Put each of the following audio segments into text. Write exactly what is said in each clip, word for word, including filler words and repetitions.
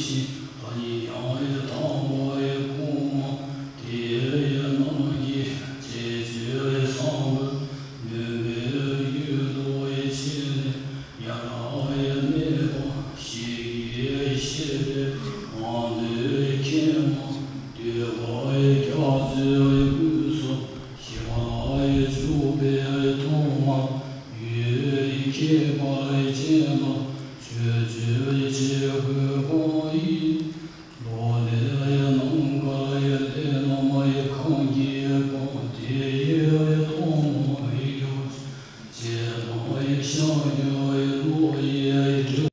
ཞིང་། བདག་ཉིད་ཀྱང་དམ་པ་གོང་མ་དེ་རྣམས་ཀྱི་རྗེས་སུ་བསམ་པ། མུན་པའི་རྒྱུད་དུ་ཕྱིན་ནས་ཡ་རབས་གནས་པ་ཞིག་གིས་བཤད་པའི་དབང་དུ་མཁྱེན་མ། འདོད་པ་རྒྱ་མཚོའི་དབུས་སུ་ཞི་བར་བྱུང་བའི་ཐོག་མར་ཡུལ་ཁྱད་པར་ཅན་དང་ཆོས་སྤྱོད་ཆེ་ཤོས་གང་ཡིན། མདོ་ལས་ནམ་མཁའི་ལྷ་རྣམས་ཁམས་ཀྱི་དཔལ་དེ་ཡི་ཐོག་མར་རྒྱ་ཆེ་དང་ཤཱཀྱའི་ཀླུ་ཡི་སྒྲ།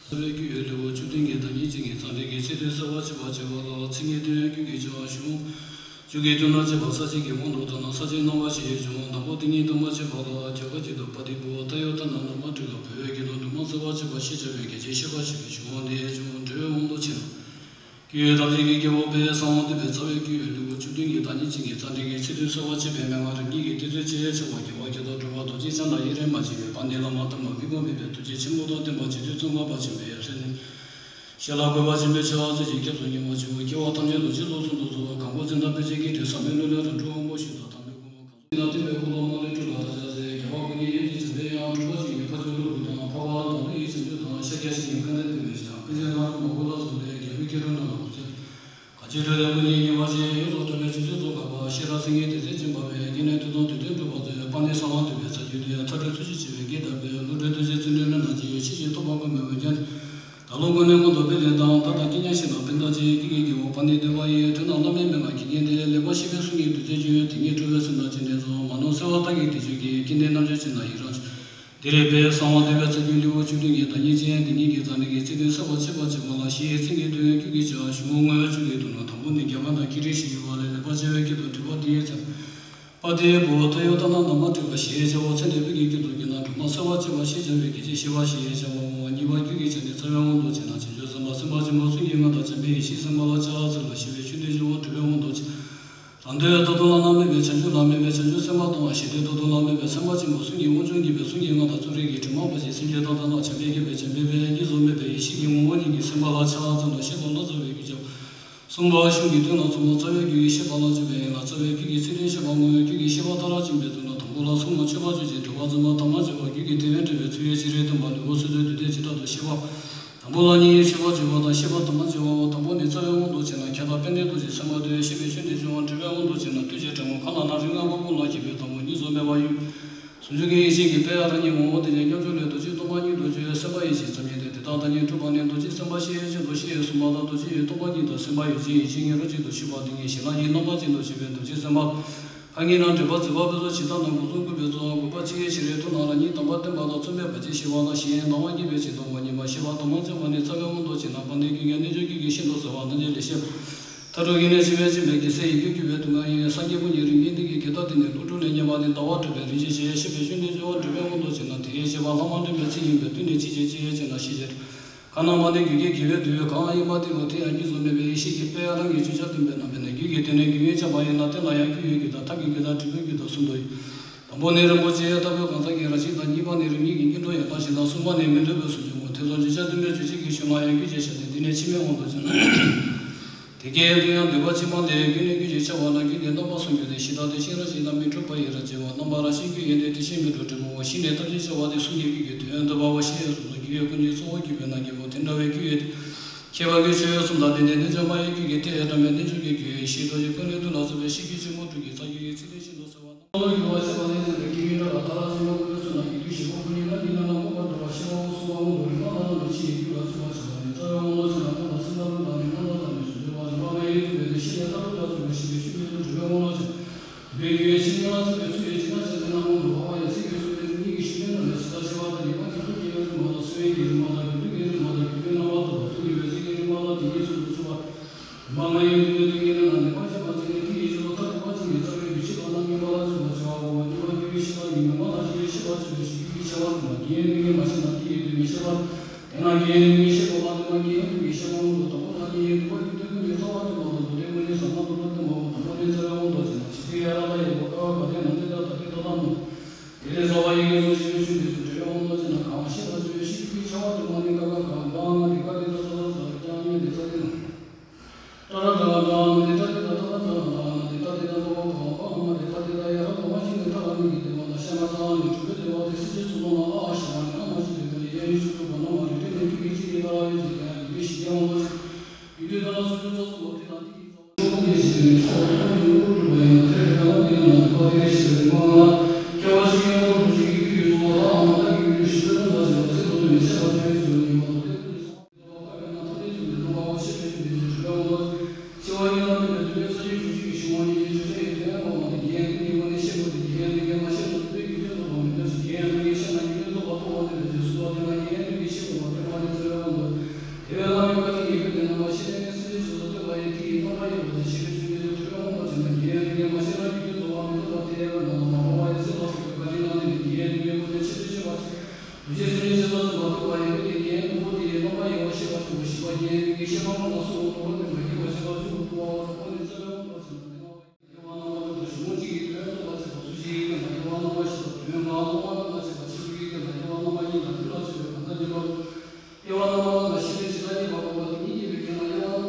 རྩ་བའི་རྒྱུད་ལེའུ་བཅུ་བདུན་གྱི་བདག་ཉིད་ཅན་གྱི་རྩ་འགྲེལ་གྱི་ཚིག་དོན་གསལ་བར་བྱེད་པ་བྱེད་པ་ལ་མཚན་ཉིད་དོན་རྒྱུད་ཀྱི་བྱ་བ་ཞུ། རྒྱུད་ཀྱི་དོན་ལ་བྱེད་པ་ས་བཅད་ཀྱི་དབང་དུ་བཏང་ན་ས་བཅད་རྣམ་པ་བཞི་ཡོད་ཀྱང་དང་པོ་དེ་ཉིད་དུ་མ་བྱས་པ་ལ་རྒྱ་གར་སྐད་དུ་པ་ཏི་པོ་ཏ་ཡོ་ཏ་ན་ན་མ་ཏྲི་ཀ་བོད་པའི་སྐད་དུ་སྒྲོལ་མ་གསལ་བར་བྱེད་པ་ཞེས་བྱ་བའི་སྐད་ཆའི་བཤད་པ་ཞེས་པའི་ཞུ་བ་འདི་ཡང་འགྲེལ་བའི་དབང་དུ་བྱས་ན། རྒྱུད་ཐམས་ཅད་ཀྱི་རྒྱལ་པོ་དཔལ་གསང་བ་འདུས་པའི་རྩ་བའི་རྒྱུད་ལེའུ་བཅུ་བདུན་གྱི་བདག་ཉིད་ཅན་གྱི་རྩ་འགྲེལ་གྱི་ཚིག་དོན་གསལ་བར་བྱེད་པའི་མན་ངག་རིམ་གྱིས་ཀྱི་ཏི་ཙི་ཅེས་བྱ་བ་རྒྱལ་བ་མཁྱེན་རྟོགས་གྲུབ་པ་རྡོ་རྗེ་འཆང་དང་དབྱེར་མ་མཆིས་པའི་དཔལ་ལྡན་བླ་མ་དམ་པ་མི་ཕམ་པའི་ཐུགས་རྗེ་ཆེན་པོ་དང་ལྡན་པ་རྗེ་བཙུན་ཙོང་ཁ་པ་ཆེན་པོའི་ཡབ་སྲས་ནས། ཞལ་ལ་བཀོད་པ་ཆེན་པོའི་ཆེ་བ་ཚུལ་གྱིས་སྐྱབས་སུ་མྱུར་བར་མཆིའོ། སྐྱེ་བ་ཐམས་ཅད་རྡོ་རྗེ་གཟུགས་སུ་འདུག་གསུངས་པ། གང་པོ་ཙན་དན་དཔེ་བྱད་ཀྱིས་སྤྲས་ཟབ་མོའི་ལུས་ལས་རང་གྲོལ་དབང་པོ་བཞི་དང་དམ་པའི་སྐུ་མངའ་ཁམས་གསུམ་ན་བསྟན་པའི་དབུ་ལོ་མ་ལུས་སྤྲུལ་པ་ལྟར་ཕྱག་འཚལ། རྒྱལ་བ་སྐུ་ཉིད་ཡེ་ཤེས་འཇམ་པའི་དབྱངས་སྤྲུལ་པ་ཆེན་པོའི་ཁ་ཆེ་ཀླུ་ལུགས་དང་། འཕགས་པ་དང་ཀླུ་ཡི་བྱང་ཆུབ་དང་། ཤཱཀྱ་ཤིང་གི་སྐལ་ལྡན་སྤྲུལ་པའི་ཞབས། ཀུན་མཁྱེན་གངས་རི་མང་པོ་ལ་སོགས་པའི་རྒྱལ་པོའི་སྐྱེ་འགྲོ་རྣམས་ལ་ཕྱག་འཚལ། ག་ཅི་འཕྲོས་ལས་སྐུ་ཉིད་ཉེ་བར་བཞེངས། ཡོངས་སུ་གྲུབ་པའི་རྗེ་བཙུན་ཙོང་ཁ་པ་ཤེས་རབ་སེང་གེའི་སྡེ་སྲིད་ཅན་འབར་བའི་དགྱེས་ནས་ཐུགས་དམ་དུས་མཐའི་སྒྲུབ་པ་མཛད། དཔལ་ལྡན་གསང་བ་འདུས་པའི་རྩ་རྒྱུད་དུ་ཡང་མཐའ་བྲལ་ཚུལ་བཞིན་བྱེད་པའི་དགེ་ལྡན་པའི་བློ་གྲོས་ཐུགས་རྗེ་བརྩོན་འགྲུས་རྣམས་ཀྱིས་ཆོས་ཀྱི་ཐོག་མར་ཀུན་མོས་པའི་རྒྱན། བདག་བློ་ཀུན་ནས་ཀུན་ཏུ་སྤེལ་ཏེ་དང་། བདག་དང་སྐྱེ་གནས་གཞན་ལ་ཕན་བཏགས་ཤིང་། བདུད་ཀྱི་རྒྱལ་པོ་དཔལ་ལྡན་འདོད་པ་ཡི། དོན་དམ་བླ་མའི་མན་ངག་གིས་བརྒྱན་ཏེ། ལེགས་པར་བཤད་པའི་གསུང་གི་བདུད་རྩིས་བྱོན། དེ་ཉིད་གྲུབ་པའི་སེམས་དང་ཅི་འདྲ་འཛོམས། མ་ནོར་གསོལ་བ་བདག་གི་བདེ་སྤྱོད་ཀྱིས། ཀུན་ལྡན་རྣམ་དཔྱོད་ཅན་ལ་ཡི་རང་བྱོན། འདི་རེད་པས་གསང་བ་འདུས་པའི་རྩ་རྒྱུད་ལེའུ་བཅུ་བདུན་གྱི་བདག་ཉིད་ཅན་དེ་ཉིད་ཀྱི་རྩ་འགྲེལ་གྱི་ཚིག་དོན་གསལ་བར་བྱེད་པ་བྱེད་པ་ལ་ཞེས་ཚིག་གི་དོན་རྒྱུད་ཀྱི་བྱ་བ་ཞུ། དངོས་ཆོས་ཀྱི་དོན་ལ་དང་པོ་ནས་རྒྱ་གར་དང་ཀེ་རི་ཞེས་ཡོད་པ་ལས། ལེགས་པར་བྱས་པའི་སྐད་དུ་འགྲེལ་པ་འདི་ཡི་ཚེ། པ་ཏི་པོ་ཏ་ཡོ་ཏ་ན་ན་མ་ཏྲི་ཀ་ཞེས་བྱ་བ་ཚེ་འདས་བོད་ཀྱི་སྐད་དུ་བསྒྱུར་ན་སྒྲོལ་མ་གསལ་བར་བྱེད་པ་ཞེས་བྱ་བའི་སྐད་ཅིག་ཤེས་པ་ཞེས་བྱ་བའོ། གཉིས་པ་རྒྱུད་ཀྱི་ཆ་ནས་རྩ་བའི་དབང་དུ་བྱས་ན་བྱང་ཆུབ་སེམས་དཔའ་སེམས་དཔའ་ཆེན་པོ་གསུམ་གྱི་མངའ་བདག་འཇམ་པའི་ཡེ་ཤེས་སེམས་དཔའ་ལ་ཕྱག་འཚལ་ལོ་ཞེས་པའི་ཆོས་འདི་བྱ་བ་སྒྲུབ་པའི་དབང་དུ་བྱས། རང་དོན་རྟོག་ལྡན་བླ་ན་མེད་པའི་བྱང་ཆུབ་ལ་དམིགས་པའི་བྱང་ཆུབ་སེམས་དཔའ་དང་། གཞན་དོན་རྟོག་ལྡན་བླ་མེད་པའི་སེམས་དཔའ་ཆེན་པོ་གསུམ་གྱི་དབང་ཕྱུག་བརྙེས་པའི་གསུང་གི་མངའ་བདག་གཙུག་རིགས་ཀྱི་དྲི་མ་བབས་ཤིང་སེམས་ཅན་དག་དང་ནི་བྱམས་པའི་རྒྱལ་པོའི་བྱམས་པའི་དཔལ་གཉིས་སུ་མེད་པའི་ཡེ་ཤེས་ཀྱི་ངོ་བོ་ཉིད་ཀྱི་སེམས་དཔའ་ལ་ཕྱག་འཚལ་ལོ་ཞེས་པ་ལ་རྩ་བའི་རྒྱུད་ཀྱི་གསུང་པ་གསུམ་པ་གཞུང་གི་དོན་ལ་ཚུད་པ་རྩ་བའི་རྒྱུད་ཀྱི་བཤད་པ་ལ་སྤྱོད་པའི་ཡིན་ལ། རྩ་བའི་རྒྱུད་ཀྱི་ཚིག་དོན་བཤད་པ་དངོས་རྒྱུད་ཀྱི་བཤད་པ་མཐར་ཕྱིན་པའི་དོན་ལ་དང་པོ་ལ་གསུང་ངོ་། མཆོད་པ་བརྗོད་ཅིང་དྲི་བ་རྩོམ་པ་དང་མ་བརྗོད་པ་རྒྱུད་ཀྱི་དོན་འགྲེལ་བའི་ཚུལ་ཡང་ཅི་རིགས་སྟོན་པ་ལེའུ་སོ་སོའི་དུས་མཐའི་ཇི་ལྟར་དུ་བཤད་པ། དང་པོ་ལ་གཉིས་ཡོད། མཆོད་པ་བརྗོད་པ་དང་བཤད་པ་དང་མ་བརྗོད་པའོ། དང་པོ་ནི་རྩ་བའི་དབང་དུ་བྱས་ན་ཁྱད་དང་དཔལ་ལྡན་རྡོ་རྗེ་སེམས་དཔའ་སྟེ། བཤད་པའི་ཆོས་འདི་བྱ་བ་འགྲེལ་བའི་དབང་དུ་བྱས་ན་བདུད་ཀྱི་དྲེད་མོང་ཁ་ལ་ན་རིགས་ལྔ་པོ་ཀུན་ལ་སྐྱེས་པའི་དང་པོ་གཉིས་སུ་མེད་པ་ཡུལ། ཟུང་འཇུག་གི་ཡེ་ཤེས་ཀྱི་དཔལ་རང་ཉིད་ངོ་བོ་དེ་ཉིད་མཉམ་སྦྱོར་ལས་རྡོ་རྗེ་སྟོང་པ་ཉིད་དུ་བརྗོད་པའི་སེམས་དཔའ་ཡེ་ཤེས་ཙམ་ཉིད་དེ། དེ་དག་བདག་ཉིད་གྲུབ་པ་ནི་རྡོ་རྗེ་སེམས་དཔའ་ཞེས་བྱ་བ་ཞེས་གསུངས་པ་ལྟར་རྡོ་རྗེ་ཡི་སྟོང་པ་ཉིད་དང་སེམས་དཔའ་ཡོད་ཅིང་ཡེ་ཤེས་ཉིད་རོ་གཅིག་ཏུ་ཞུགས་པ་དེ་ཉིད་གཞན་ལ་ཡང་རྣམ་པ་ཅན་དུ་བྱེད་པའི་རྡོ་རྗེ་སེམས་དཔའ། ཁ་ངེས་ན་འགྲེལ་པ་མཛད་པ་པོ་ཚོ་ཇི་ལྟར་ན་འགོ་རྩོམ་བསྐུལ་བའི་གཙོ་བོ་དགོས་པ་ཅི་ཡིན་ཞེས་རེ་ཐུགས་ན་རང་ཉིད་དམ་པ་བསྟན་པ་དང་བརྩོན་པའི་བར་ཆད་ཞི་བ་དང་གཞན་ཡང་སྡང་བ་བསྐྱེད་པའི་ཕྱིར་དང་བ་ཉིད་མ་ཤེས་པ་དང་མ་བྱང་བ་ནི་རྩ་བའི་དབང་དུ་བྱས་ན་དཔལ་ལྡན་རྒྱུད་ཀྱི་རྣལ་འབྱོར་རྒྱུད་ཀྱི་ཤིན་ཏུ་གསལ་བ་རྣམ་འབྱེད་ལས་བཤད་པ། མཐའ་དྲུག་གི་ནི་འཆི་བས་འཆིང་བའི་རྒྱལ་སྲས་ཡི་གེར་གྱུར་པའི་སྡུག་བསྔལ་ཡིན། སངས་རྒྱས་ཀུན་གྱི་རིམ་གྱིས་འདི་ཡི་གེ་ལྟ་སྟེ་ནི་ཀླུ་སྒྲུབ་ལས་ཉེ་བ་ནི་ཟླ་བ་གྲགས་པའི་རིན་ཆེན་ཞེས་བཤད་པའི་ཆོས་འདི་བྱ་བ་འགྲེལ་པའི་དབང་དུ་བྱས་ན་དེའི་བཤད་པ་ལྷག་མ་འདྲེན་པའི་ཚིག་ཡིན་པས་དུས་ནི་ཅི་ཕྱིར་ཅི་ཡོད་ཅེ་ན་ཤེས་བྱེད། གང་རྣམ་པ་ནི་རྒྱུད་ཀྱི་དགེ་བའི་འདུལ་བའི་གང་ཡིན་པ་དེའོ། དེ་ཡང་གཉིས་སུ་མེད་པའི་ཡེ་ཤེས་ཀྱི་དཔལ་རང་གི་བརྗོད་བྱ་སྟོན་པའི་རྣམ་པས་ནི་རྒྱུད་ཀྱི་དོན་ནི་རྒྱུན་ཡང་བཅག་པ་ཡིན་ལ། དེ་ལ་ཡང་རྒྱུད་ཡོད་རྒྱུད་དང་ཐབས་ཀྱི་རྒྱུད་དང་འབྲས་བུའི་རྒྱུད་དང་གསུམ་དུ་ཡོད། དང་པོ་ནི་རིན་པོ་ཆེའི་ལྟ་བའི་གང་ཟག་གི་རང་བཞིན་དང་། གཉིས་པ་ནི་རིམ་གཉིས་ཀྱི་སྐྱེ་འགྲོ་ཡང་དག་བཞིན་དང་། གསུམ་པ་ནི་མི་འདོད་པའི་གཟུགས་ཀྱི་ངོ་། དེ་ཚོ་བརྗོད་བྱ་སྟོན་པའི་རྗོད་བྱེད་ཀྱི་གཞུང་ལ་ཡང་རྒྱུད་ཅེས་བྱ་སྟེ། འདི་ནི་ཕྱི་མའི་དབང་དུ་བྱས་ན། དེ་སྐད་དུ་ཡང་འདོད་པ་ཕྱི་མ་ལས། རྒྱུད་ནི་རྒྱུད་ཅེས་བྱ་བ་ལ་རྒྱུད་དེ་རྣམ་པ་གསུམ་རྒྱུད་དེ་གཞི་བདག་དེ་བཞིན་རང་བཞིན་དང་མི་འཁྲུགས་པ་ཡི་རང་བྱེད་པ། རྣམ་པ་རང་བཞིན་རྒྱུད་ཡིན་ཏེ་དེ་བཞིན་མི་འཁྲུགས་འབྲས་བུའོ། གཞི་ནི་ཐམས་ཅད་བྱ་བ་སྟེ་གསུང་གི་རྒྱུད་ཀྱི་དོན་འདོད་པའོ་ཞེས་གསུངས་སོ། རྒྱུད་ཡོད་ཀུན་གྱི་གཙོ་བོ་རྒྱུད་པའི་རྣམ་རྒྱལ་པོ་དེ་འདྲ་བའི་རྒྱུད་ཡོད་དེ། ཁྱད་པར་གྱི་ཆོས་གསུམ་དང་ལྡན་ཏེ་རྣལ་འབྱོར་མ་ཡི་རྒྱུད་ཀྱི་དེ་ཡང་འདྲ་མེད། རྣལ་འབྱོར་གྱི་རྒྱུད་ཡོད་ཡེ་ཤེས་རྡོ་རྗེ་ཀུན་ལས་བཏུས་ལ་སོགས་པའི་ཤེས་རྒྱུད་ཆེན་པོ་དྲུག་གི་རྩ་རྒྱུད་ཀྱི་ཚིག་དོན་ཤིན་ཏུ་གསལ་བ་རྣམས་ལ་ཡོད་པ་ཞེས་པ་ནི་ཟེར་བའི་སྐད་ཡིན་འདྲ་ལ། མཐར་ཕྱིན་པ་ཀུན་ལས་གསུངས་ན་ཡིད་དུ་ཞེན་པ་ཀུན་ཉིད་ལ་གཉིས་སྣང་ལ་མངོན་པར་འགྲོ་བ་ཤེས་པ་པོ་གསུམ་པ་མངོན་དུ་རིག་པ་ལ་སྣང་བའི་ཕྱིར་ཡིད་དུ་ལ་སོགས་པ་བྱ་བ་ནི་རྩ་བའི་དབང་དུ་བྱས་ན་ཀུན་ལ་སེམས་ལ་ལུས་དང་ནི། ང་ཡི་དུས་དུས་ཀྱི་ནང་ནས་ཕར་ཕྱིན་པ་ཅན་ནི་དེ་ཡི་རྗེས་སུ་ཐར་ཏེ་ཕར་ཕྱིན་གྱི་རྩ་བའི་རྒྱུད་ཤེས་པ་རྣམས་ཉན་པ་ལ་སོགས་པ་བྱ་བ་གོ་བ་ཉན་པ་རྒྱུད་ཀྱི་ཤེས་པ་ཉན་མིན་པ་ལ་ཞེས་ཤེས་པ་ཆོས་ཤེས་ཀྱི་ཤེས་པ་དང་རྒྱན་ཡོད་མིན་མ་ཤེས་ན་དེ་ཡི་དུས་མི་ཤེས་པ། དེས་ན་རྒྱན་ཡོད་མིན་ཤེས་པ་ལ་དེ་ན་རྒྱན་ཡོད་མིན་ཤེས་པ་སྔོན་དུ་དང་པོ་ལ་ཉན་ཡོད་དུས་པ་རྒྱུད་དོན་ཀུན་གྱི་རྩ་བ་སྟོན་པ་དང་མདོ་སྡེ་ཀུན་ནི་ཟབ་མོ་སྟོན་པ་སྟོན་པ་དང་པོ་ནི་རྩ་བའི་དབང་དུ་བྱས་ན་ཇི་སྲིད་ཡ་ར་ལ་ཡོད་པ་ཀ་བ་ག་དེ་ན་ཚེ་ད་ད་དེ་ད་ལ་མོ། དེ་ལས་རྩ་བ་ཡི་གེ་སོགས་ཞེས་པའི་ཆོས་འདི་ཚོ་འབྲེལ་བའི་དབང་དུ་བྱས་ན་གང་ཤེས་པ་ཆོས་ཤེས་ཀྱི་ཤེས་པ་དེ་མ་ནི་ཀ་ཀ་ག་ག་ང་དེ་ཀ་དེ་ད་ས་ས་ས་ཀྱང་ཉན་དེ་ས་དེ་ན། ཏ་ར་ཏ་ར་ཏ་ན་དེ་ཏ་དེ་ཏ་ཏ་ར་ཏ་ཏ་ན་དེ་ཏ་དེ་ཏ་ཏ་བ་བ་བ་ཨ་མ་དེ་ཏ་དེ་ཏ་ཡ་ར་ཏ་མ་ཤི་ནི་ཏ་ར་ནི་གི་དེ་མ་ཏ་ཤ་ན་ས་ནི་གྲུབ་པའི་དེ་བ་དེ་སྲིད་ཞི་སུ་ལོ་ན་ཨ་ཤ་བ་ནི་ཨ་མ་ཤི་དེ་བ་ནི་ཡ་ཡི་ཤུ་ཏུ་བ་ན་མ་རི་རི་ནི་ཏུ་གི་ཚི་ཡི་ཏ་ར་ཡི་ཏུ་ཏ་ཡ་ནི་ཏུ་ཤི་ཡ་མ་ཏ་ཤི་ཡུ་ཏུ་ཏ་ན་སུ་ཏུ་ཙོ་སུ་བ་དེ་ཏ་དེ་གི་ཚ་བ་ཏུ་ཏུ་ཡ་ཤི་དེ་ནི་ཚོ་ཏུ་ཏུ་ཡུ་ཏུ་ཏུ་བ་ཡ་ཏ་དེ་ཏ་ན་དེ་ན་ཏ་དེ་ཤི་དེ་མ་ན་ཁྱེད་བ་ཤི་ཡ་ཏུ་ཏུ་ཤི་གི་ཏུ་ཡུ་ཚོ་བ་ཨ་མ་ཏ་གི་ཡུ་ཏུ་ཤི་ཏུ་ཏུ་ཏ་ཤི་བ་ཚི་ཏུ་ཏུ་ཡ་ཤི་བ་ཏུ་ཡུ་ཚོ་ཡུ་མ་ཏུ་ཏེ་ཏུ་ཡུ་ཚ། ཚེ་གཅིག་དང་དེ་རེ་གནོད་པའི་ཁྱད་པར་ལྔ་དང་ལྡན་པ་ཞིག་ཐབས་སྡུག་པ་ཡིན་པའི་ཁྱད་པར་མངོན་པ་ཡིན་པ་ཡིན་པ་ཁྱད་པར་ཞི་བ་ཞིག་ལ། དེ་ལས་འདས་པའི་ཁྱད་པར་མངོན་པ་དང་ལྡན་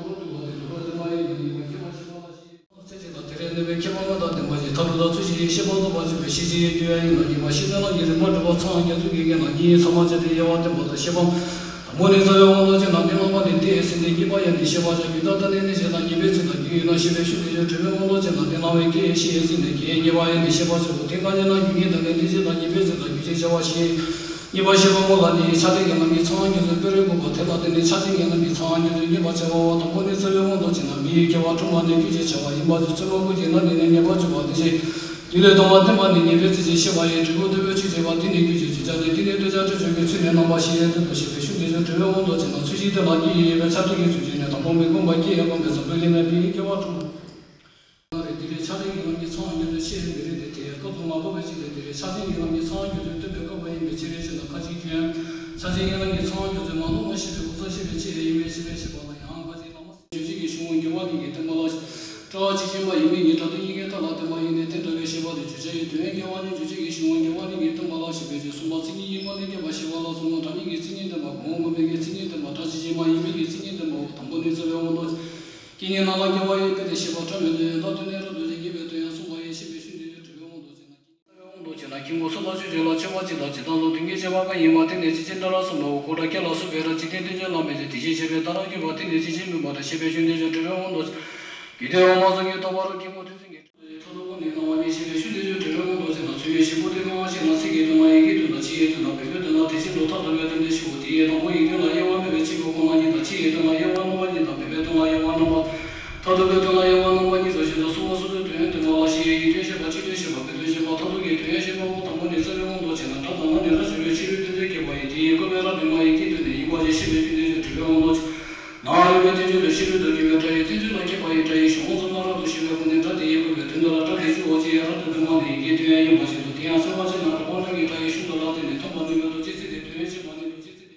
པ་ཞིག་ཐབས་སྡུག་པ་ཡིན་པའི་ཁྱད་པར་ཞི་བ་ལ་ཞི། ཐབས་སྡུག་པ་ཡིན་པའི་ཁྱད་པར་མངོན་པ་དང་ལྡན་པ་ཞིག་ཐབས་སྡུག་དང་ཚུལ་བཞིའི་ཤེས་པ་རྫོགས་པ་ཆོས་པའི་ཤེས་བྱའི་རྒྱུ་ཡང་ཡིན་ལ། ཉན་པ་ཤེས་བྱ་རྣམས་ཀྱི་རིམ་པ་སྒྲུབ་པ་ཚང་བརྒྱ་ཚུལ་གྱི་གེགས་ལ་གཉིས་ཚང་མ་བྱས་ཏེ་དབྱེ་བ་བསྟན་པ་དང་བཤད་པ། དང་པོ་ནི་རྩ་བའི་དབང་དུ་བྱས་ན་འདི་རྣམ་པ་ནི་འདི་ཟེར་ནས་གཉིས་པ་ཡང་ནི་ཤེས་པར་བྱ། རྒྱུ་ད་ལྟ་ནི་གནས་ཤེས་དང་ཉན་པའི་ཚིག་དང་རྒྱུ་ཡིན་ནོ་ཞེས་པའི་ཤུགས་དེ་ཡོད་གྲུབ་པའི་དབང་དུ་བྱས་ན་འདི་སྣང་བའི་གེགས་ཤེས་ཟེར་ནས་གེགས་གཉིས་པ་ཡང་ནི་ཤེས་པར་བྱའོ། དེ་སྔ་ཉིད་ན་རྒྱུ་ཉིད་དང་ནི་གནས་ཤེས་དང་ཉན་པའི་ཚིག་དང་རྒྱུ་ཅན་བྱ་བ་ཞེས། གཉིས་པ་ཤེས་པ་སྔོན་ལ་ནི་ཆ་དེ་ངེས་ལམ་གྱི་ཚང་བ་རྒྱུ་ཚོད་སྤེལ་རེས་དགོས་པ་དེ་ལ་བརྟེན་ནས་ཆ་དེ་ངེས་ལམ་གྱི་ཚང་བ་རྒྱུ་ཚོད་ངེས་པར་བྱ་བའོ། དང་པོ་ནི་རྩ་བའི་དབང་དུ་བྱས་ན་མི་ཡི་སྐྱེ་བ་དྲུག་མ་ནས་ཀུན་གྱི་བྱ་བ་ཡིན་པ་ཚོ་ཚོད་མ་ཀུན་གྱི་ནང་ནས་ནི་ངེས་པར་བྱ་བ་དེ་བཞིན། རྒྱུ་ལས་ལྡོག་པ་བསྟན་པ་ནི་ཉན་པའི་ཚིག་ཅེས་བཤད་པ་ཡི་འབྲས་བུ་སྟོན་པའི་ཆོས་བྱེད་པ་འདི་ནི་རྒྱུ་ཅེས་བརྗོད་བྱ་སྟེ། འདི་ནི་ལྟོས་བྱ་སྤྲོས་བརྗོད་ཀྱི་ཚུལ་ནི་རྣམ་པ་བཞི་ཡང་སྟོན་ཏོ་ཞེས་པའི་ཤུགས་འདི་ཚོ་འགྲེལ་བའི་དབང་དུ་བྱས་ན་ཚུལ་བཞི་དེ་ལ་རྒྱུ་ཡི་ཡོད་པའི་ཆ་དེ་གི་ཚུལ་བྱས་ནས་དང་པོ་མི་ཁོམ་པ་སྐྱེ་ཡང་ཁོམ་པའི་ཟབ་ཏུ་ཡིན་ན་མི་ཡི་སྐྱེ་བ་དྲུག་མ། ན་རེ་འདི་རེ་ཆ་དེ་ངེས་ལམ་གྱི་ཚང་བ་རྒྱུ་ཚོད་ཤེས་མི་རེད་དེ། དེ་སྐབས་སུ་མ་གོ་བའི་ཕྱིར་ཏེ། འདི་རེ་ཆ་དེ་ངེས་ལམ་གྱི་ཚང་བ་རྒྱུ་ཚོད་སྟོན་པའི་སྐབས་པ་ཡིན་པའི་ཕྱིར་རེ་ཞེ་ན་ཁ་ཅིག་ཁྱོད་ཆ་དེ་ངེས་ལམ་གྱི་ཚང་བ་རྒྱུ་ཚོད་མ་ལོག་མ་ཤེས་པའི་གོ་ས་ཤེས་པའི་ཕྱིར་ཡིན་པའི་ཕྱིར་རེ་ཞེས་པ་ལ་ཡང་ཁ་ཅིག་ལ་མ། རྗོད་བྱེད་ཀྱི་གཞུང་འགྱུར་བ་གཉིས་ཀྱིས་བསྟན་པ་ལ། སྤྲོས་པ་ཇི་བཞིན་པ་ཡིན་མིན་ཉིད་སྒྲ་དོན་གཉིས་ཀའི་ཐད་ལ་བསྟན་པ་ཡིན་ནས་དེ་འདྲ་བའི་བཤད་པ་དེ་བརྗོད་བྱ་ཡི་དོན་འགལ་བ་ནི་རྗོད་བྱེད་ཀྱི་གཞུང་འགྱུར་བ་གཉིས་ཀྱིས་བསྟན་པ་ལ་ཞེས་པའི་ཕྱིར་གསུངས་པ། མཚན་ཉིད་ཡིན་ནོ་ནི་སྐྱེད་པ་ཞི་བ་ལ་གསུངས་ནོ། སྒྲ་ཉིད་ཀྱི་མཚན་ཉིད་བསྟན་པ་གོ་འོང་གོ་མེད་ཀྱི་མཚན་ཉིད་བསྟན་པ། སྒྲ་ཇི་བཞིན་པ་ཡིན་མིན་གྱི་མཚན་ཉིད་བསྟན་པའོ། དང་པོ་ནི་རྩ་བའི་དབང་དུ་བྱས་ན། རྐྱེན་ངན་རྣམས་ལ་སྐྱེ་བ་ཡོད་པས་ཏེ་ཞེས་པ་སྒྲ་མི་འདོད་ཡང་དག་དོན་ནི་རབ་ཏུ་བྱེད་ཉེས་པའི་དོན་ཡང་གསུངས་པ་ཡི་ཞེས་པའི་ཤུགས་འདི་ཡོད་གྲུབ་པའི་དབང་དུ་བྱས་ན། རྩ་བའི་དབང་དུ་བྱས་ན་ཁྱིམ་གོ་སོགས་ལ་སྤྱོད་བྱེད་ལ་མཆོད་པ་སྤྱི་དང་ཇི་ལྟར་ལུགས་དེ་སྔའི་བྱེད་པ་གང་ཡིན་པ་དེ་ནི་ཇི་བཞིན་སྒྲ་རབ་གསུངས་པའོ། གོ་སྒྲ་སྐད་ལ་སོགས་པའི་སྒྲ་ཇི་བཞིན་དོན་གཅིག་ལ་མེད་ཅིང་དེ་བཞིན་གཤེགས་པའི་བརྡ་རབ་སྐྱེས་པ་དེ་ནི་ཇི་བཞིན་སྨིན་པ་དང་ཞེས་པའི་ཤུགས་འདི་ཡོད་གྲུབ་པའི་དབང་དུ་བྱས་ན། རྒྱུད་སྡེ་འོག་མ་སོགས་ཀྱི་རྟོག་པ་རབ་སྐྱེས་སྔོན་དུས་ཚིག་ངེས། མཐར་ཐུག་པོ་ནི་སྣང་བ་ཉིད་ཅེས་པའི་ཤུགས་འདི་ཡོད་གྲུབ་པའི་དབང་དུ་བྱས་ན། ཚུལ་གཉིས་བཞི་པོ་དེ་གང་ཞེ་ན། ཚིག་གི་དོན་ལ་ཡི་གེའི་དོན་དང་ཕྱིའི་དོན་དང་བོད་པའི་དོན་ལ་དེ་བཞིན་དུ་ཐ་དད་པའི་དོན་ཏེ་ཞེའོ། དེ་ཡི་དང་པོ་ཡི་དོན་ལ་དབྱེ་བ་སྨྲས་པའི་ཕྱིའི་གོང་མ་ཉིད་དང་ཕྱིའི་དོན་ལ་དབྱེ་བ་སྣང་བ་ཉིད་དང་བོད་པའི་དོན་ལ་དབྱེ་བ་སྣང་བ། མཐར་ཐུག་པའི་དོན་ལ་དབྱེ་བ་སྣང་བ་ཉིད་དུ་བཞིན་དུ་གསུངས་པ་སོ་སོའི་དོན་ཡང་སྟོན་པ་ལ་ཞེས་ཡི་དོན་བཤད་པ་ཕྱིའི་དོན་བཤད་པ་བོད་དོན་བཤད་པ། མཐར་ཐུག་གི་དོན་ཡང་བཤད་པའོ། དང་པོ་ནི་རྩ་བའི་དབང་དུ་བྱས་ན་སྒྲ་དང་སྒྲ་ནི་རབ་ཞི་བའི་ཕྱི་རོལ་དོན་ཚན་བསྐྱེད་པ་ཡི། དེ་ཡི་བཀོད་པའི་རབ་དོན་མ་ཡི་སྐྱེས་དོན་ནི་ཡིན་པ་ཞེས་བཤད་པའི་ཕྱིར་དོན་བྱེད་གྲུབ་པའི་དབང་དུ་བྱས། ནང་རིག་པའི་བསྟན་བཅོས་ལས་ཕྱི་རོལ་དུ་སྐྱེས་པའི་སྒྲ་ཡི་བསྟན་བཅོས་ལ་མཁས་པ་ཡི་སྒྲ་ཡི་གཞུང་ཙམ་ན་རབ་ཏུ་ཞི་བའི་སྒོ་ནས་སྒྲ་དེ་ཡི་བཀོད་པའི་དོན་དག་ལ་སྒྲ་ལས་ཕྱི་འོག་ཅེས་རབ་ཏུ་སྟོན་པ་ནི་ཡི་གེའི་དོན་ཡང་ཡིན་པ་བཞིན་དུ། དེ་ཡང་གསལ་བར་བྱས་ན་རབ་དབང་དྲག་གི་སྒྲ་ཡི་གཞུང་དུ་ལ་བརྟེན་ནས་ཐོན་པ་ནི་མེད་དོ། ཅི་ཚིག་དེ་དོན་ཡང་བཤད་པ་ནི་འདུག་ཅི་ཚིག་དེ།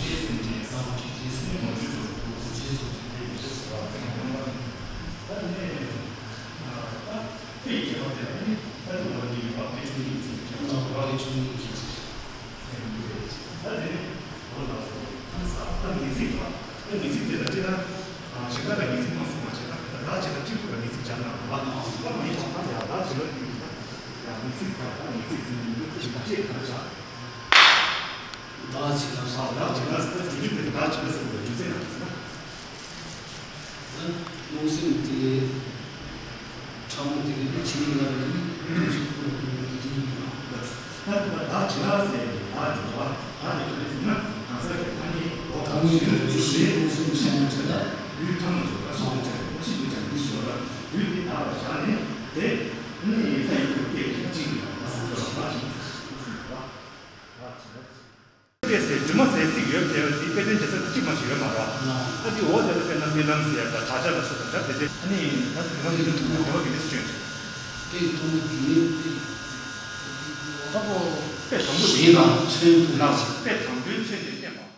རྨོངས་སེམས་དེ་ཕྲ་མོ་དེ་གི་ནི་ཕྱི་ནས་ལབ་ནས་ནི་ཐུགས་རྗེ་ཁོ་ན་དེ་ཡང་དེ་ཡིན་དུ། ད་ད་ཇི་ལྟར་ཟེར་ནས་ད་འགྲོ་བ་ད་ནི་ག་རེ་ཟེར་ན་གང་ཟག་གི་ཐ་སྙད་འོག་ཐ་སྙད་དུ་ཞེས་མངོན་སུམ་བྱས་ན་དེ་ལ་ལུས་ཕྲ་མོ་འཇོག་པ་སོགས་བྱ་བ་ཤིན་ཏུ་བྱ་ལུས་ཞེས་པ་ལ་ལུས་དེ་དག་པར་བཞག་ནས་དེ་ནི་ཡིན་ད་ཡིན་དུ་སྐད་ཀྱི་གཅིག་ཡིན་པ་ཟེར་བ་ད་ཇི་ལྟར། དེ་ཟེར་སྒྱུ་མ་ཟེར་ཚིག་ཡོད་ཕལ་བ་དེ་དཔེ་དོན་བྱེད་ས་དེ་གཅིག་མ་ཞིག་ཡོད་མ་རེད། ཨ་དེ་འོག་དེ་ལ་དཔེར་ན་རྨི་ལམ་ཟེར་ཡ་དང་བྲག་ཅ་ལ་སོགས་དང་འདྲ་དེ་དེ་ཨ་ནི་ད་དེ་མ་ཟེར་དུས་དེ་བ་གི་དེ་སུ་བྱོན་ཅིག་དེ་མཐོང་གི་ད་གོ་དཔེ་དང་པོ་ཞེས་དང་མཚོན་དུ་ན་དཔེ་དང་པོའི་མཚོན་དེ་བསྟན་པ།